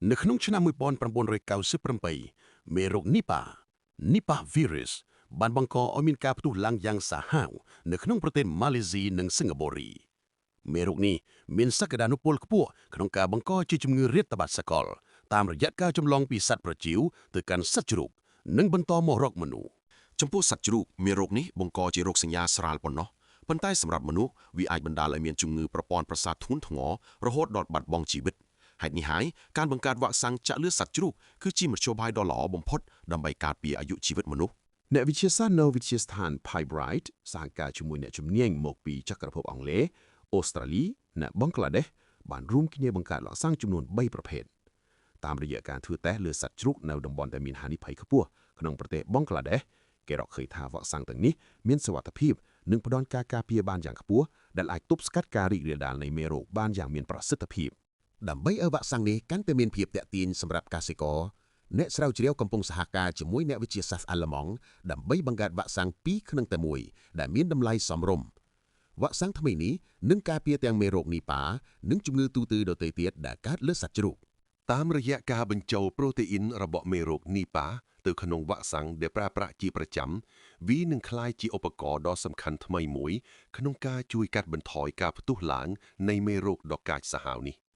នៅក្នុងឆ្នាំ1997មេរោគនីប៉ា Nipah virus បានបង្កឲ្យមានការផ្ទុះឡើងយ៉ាងសាហាវនៅក្នុងប្រទេសម៉ាឡេស៊ីនិងសិង្ហបុរីមេរោគនេះមានសក្តានុពលខ្ពស់ក្នុងការបង្កជាជំងឺរាតត្បាតសកល តាមរយៈការចម្លងពីសត្វប្រជៀវទៅកាន់សត្វជ្រូកនិងបន្តមករកមនុស្ស ចំពោះសត្វជ្រូកមេរោគនេះបង្កជារោគសញ្ញាស្រាលប៉ុណ្ណោះប៉ុន្តែសម្រាប់មនុស្សវាអាចបណ្ដាលឲ្យមានជំងឺប្រព័ន្ធប្រសាទធ្ងន់ធ្ងររហូតដល់បាត់បង់ជីវិតហេតុនេះហើយការបង្កើតវ៉ាក់សាំងចាក់លើសត្វជ្រូកគឺជាមធ្យោបាយដ៏ល្អបំផុតដើម្បីការពារអាយុជីវិតមនុស្ស អ្នកវិទ្យាសាស្ត្រនៅវិទ្យាស្ថាន Pybright សហការជាមួយអ្នកជំនាញមកពីចក្រភពអង់គ្លេសអូស្ត្រាលីនិងបង់ក្លាដេសបានរួមគ្នាបង្កើតវ៉ាក់សាំងចំនួន3ប្រភេទតាមរយៈការធ្វើតេស្តលើសត្វជ្រូកនៅតំបន់ដែលមានហានិភ័យខ្ពស់ក្នុងប្រទេសបង់ក្លាដេសគេរកឃើញថាវ៉ាក់សាំងទាំងនេះមានសុវត្ថិភាពនិងផ្ដល់ការការពារបានយ៉ាងខ្ពស់ដែលអាចទប់ស្កាត់ការរីករាលដាលនៃមេរោគបានយ៉ាងមានប្រសិទ្ធភាព ដើម្បីឲ្យវ៉ាក់សាំងនេះកាន់តែមានភាពទាក់ទាញសម្រាប់កសិករអ្នកស្រាវជ្រាវកំពុងសហការជាមួយអ្នកវិទ្យាសាស្ត្រអាល្លឺម៉ង់ដើម្បីបង្កើតវ៉ាក់សាំងពីរក្នុងតែមួយដែលមានតម្លៃសមរម្យវ៉ាក់សាំងថ្មីនេះនឹងការពារទាំងមេរោគនីប៉ានិងជំងឺទូទៅដទៃទៀតដែលកើតលើសត្វជ្រូក តាមរយៈការបញ្ចូលប្រូតេអ៊ីនរបស់មេរោគនីប៉ាទៅក្នុងវ៉ាក់សាំងដែលប្រើប្រាស់ជាប្រចាំវានឹងក្លាយជាឧបករណ៍ដ៏សំខាន់ថ្មីមួយក្នុងការជួយកាត់បន្ថយការផ្ទុះឡើងនៃមេរោគដ៏កាចសាហាវនេះ។